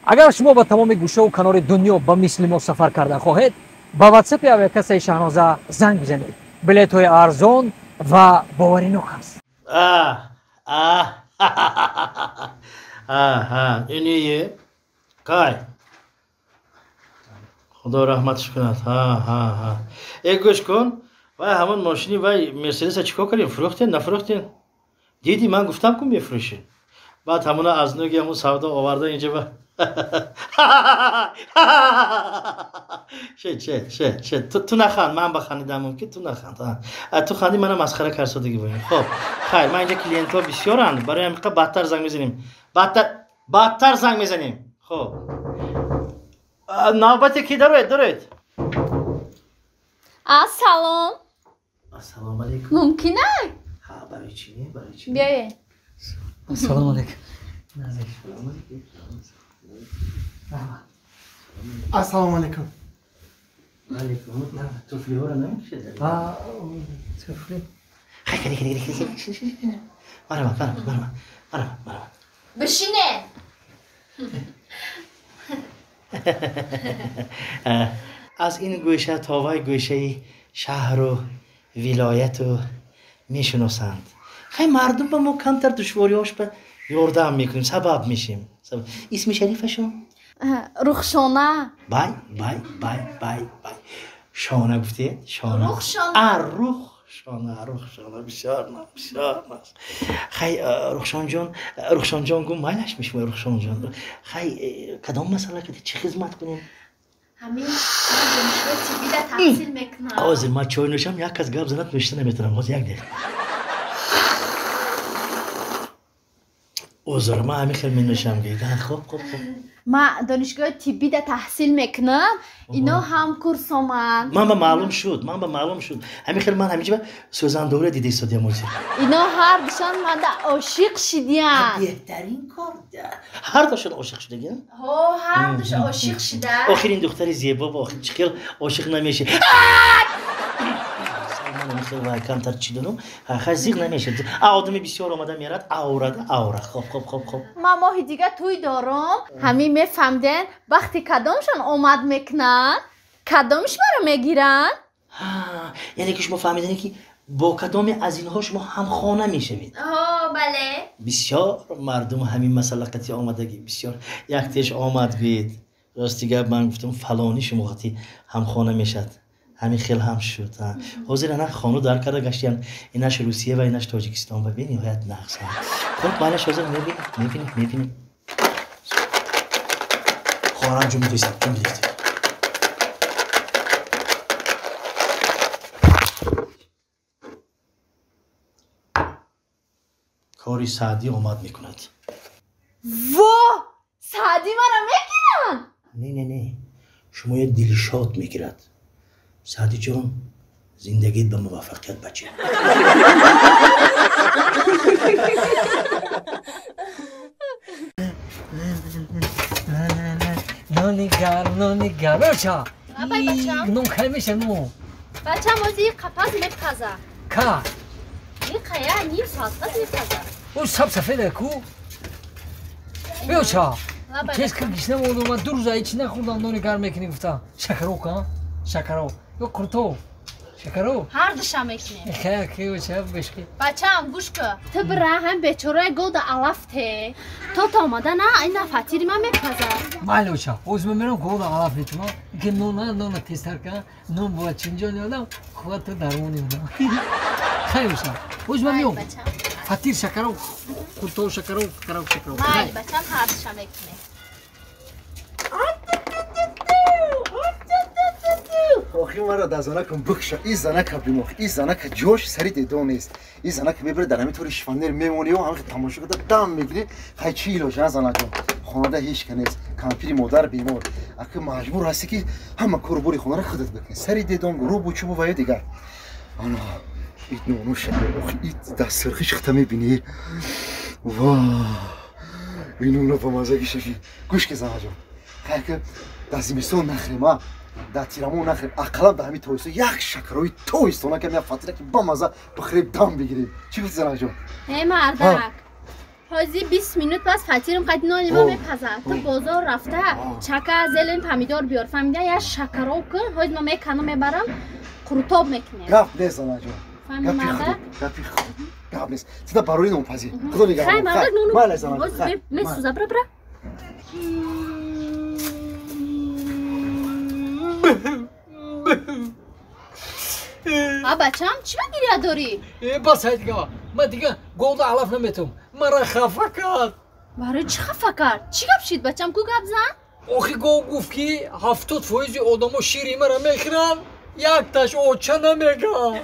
Агар шумо ба тамоми гӯшаву канори дунё ба мисли мо сафар кардан хоҳед, ба ватсапи авиакассаи Шаҳноза занг бизанед. Билетҳои арзон ва боваринок аст. Иние кай худо раҳматш кунад. Э, гӯш кун, вай ҳамон мошини вай Мерседеса чӣ кор кардем? Фурӯхтен, нафурӯхтен? Диди, ман гуфтам, ку мефурӯшӣ. Баъд ҳамона аз нуги ҳамун савдо оварда инҷа ба шед, шед, шед, шед. Ту наханд, ман ба хандидам мумкин, ту наханд. Ту ханди, мана масхара карсодагӣ боем. Хоб, хайр, ман инҷа клиентҳо бисёранд, барои ҳамиқа бадтар занг мезанем, бадтар, бадтар занг мезанем. Хоб, навбате ки дароед, дароед. Ассалом. Ассалому алайкум. Мумкин ай? Ҳа, барои чӣ не, барои чӣ? Биёед. Ассалому алайкум. Ассалому алайкум. Алайкум. Туфлиҳоро намекушед? Туфли. Марҳамат, марҳамат, марҳамат, марҳамат, марҳамат. Бишине. Аз ин гӯша то вай гӯшаи шаҳру вилояту мешиносанд. Хай, мардум ба мо камтар душвориҳош ба ёрдам мекунем, сабаб мешем. Исми шарифашон? Рухшона. Бай, бай, бай, бай, бай, шона гуфтед? Шона. Рухшона. А, Рухшона, Рухшона, бисёр наз, бисёр наз. Хай, Рухшонҷон, Рухшонҷон гум, майлаш мешумои, Рухшонҷон. Хай, кадом масъала кади, чӣ хизмат кунем? Ҳамин донишгоҳи тиббида таҳсил мекунам. Ҳозир ман чой нӯшам, як кас гап занад, нӯшида наметавонам. Ҳозир, як дақиқа. Узр, ман ҳамин хел менӯшам. Хоб, хоб, хоб. Ман донишгоҳи тиббида таҳсил мекунам, ино ҳамкурсоманд. Ман ба маълум шуд, ман ба маълум шуд. Ҳамин хел ман ҳаминҷа сӯзандора дида истодиям ҳозир. Ино ҳардушон манда ошиқ шидиянд. Беҳтарин кор. Ҳардушон ошиқ шудагиям? Ҳо, ҳардуш ошиқ шида. Охир ин духтари зебо ба охир чӣ хел ошиқ намеши? Ман камтар чӣ донам, хай, зиқ намешад. А одами бисёр омада мерад, аврада авра. Хоб, хоб, хоб, хоб. Ман моҳи дига тӯй дорам. Ҳамин мефаҳмден, вақти кадомшон омад мекунанд, кадомш маро мегиранд? Яъне ки шумо фаҳмидане, ки бо кадоме аз инҳо шумо ҳамхона мешавед? Ҳо, бале. Бисёр мардум ҳамин масъала қатъи омадагӣ, бисёр. Як теш омад, гӯед, рости гап, ман гуфтам, фалони шумо қатъи ҳамхона мешавад. Ҳамин хел ҳам шуд. Ҳозир ана хону дар карда гаштиям, инаш Русия ва инаш Тоҷикистон ва бениҳоят нағз. Хуб, майнаш, ҳозир мебинем, мебинем, мебинем. Хоҳарам, ҷум бидистед, ҷум бидистед. Кори Саъдӣ омад мекунад. Во, Саъдӣ маро мегиранд? Не, не, не, шумоя Дилшод мегирад. Саъдиҷон, зиндагит ба муваффақият, бача. Нони гарм, нони гарм, бача. Абай, бачам. Нон кай меша, нон? Бачам, ози қапаз мепаза. Ка? Иқая ним соат пас мепаза. Ӯ саб сафеда ку. Биёча, тез кир, гишна мондум, ман 2 рӯза ҳечи нахӯрдам. Нони гарм мекунӣ гуфта. Шакаро ка, шакаро ё қуртов, шакаро? Ҳардуша мекунем. Киоча, бешки. Бачаам, гӯш кӯ, ту бира ҳам бечораи голда алаф те, то та омада на ина фатири ман мепаза. Майли, оча, ҳозир ман мерам, голда алаф метумам, ки нона, нона тезтар ка, нон бояд чинҷони одам қувват дармони одам. Хайр, оча, ҳозир ман меом. Фатир, шакаро, қуртов, шакаро, шакаро, шакаро. Майли, бачам, ҳардуша мекунем. Охи, маро дар занакам бикша, и занака бимох, и занака ҷош сари дедон нест. И занака мебари, дар ҳамин тори шифонер мемонӣ, ҳамин тамошо карда дам мегирӣ. Хай, чӣ илоҷ, а, занакам? Хонада ҳеҷ ка нест, кампири модар бемор, ака маҷбур ҳастӣ, ки ҳама кору бори хонаро худат бикунӣ, сари дедон, рӯбу чӯбу ва ё дигар. Ана ит нону охи, ит дастсирхи шихта мебинӣ, ва инуно ба мазаги шафи. Гӯш ки, занаҷон, хай, ки дар зимистон нахӯрем, а дар тирамон нахӯрем, ақаллан дар ҳамин тобистон як шакарои тобистона кам, як фатира, ки бамаза бихӯрем, дам бигирем. Чӣ гуфти, занаҷон? Э, мардак. Ҳозир 20 минут пас фатирим қад нони ма мепазад. Ту бозор рафта чака, зелен, помидор биёр. Фаҳмида, я шакароб кун. Ҳозир ма меканам, мебарам, қурутоб мекунем. Гап нест, занаҷон. Фаҳмида? Гапи худ. Гап нест. Тида барои нонпазӣ. Худо нигаҳбон. Хай, мардак нону. Майли, занаҷон. Месӯза, бра бра. А бачам, чӣ ба гиря дорӣ? Бас ҳай дига. Ман дига говда алаф наметавам. Мара хафа кард. Барои чӣ хафа кард? Чӣ гап шид, бачам, ку гап зан? Охи гов гуфт, ки 70% одамо шири мара мехӯранд, якташ оча намегӯяд.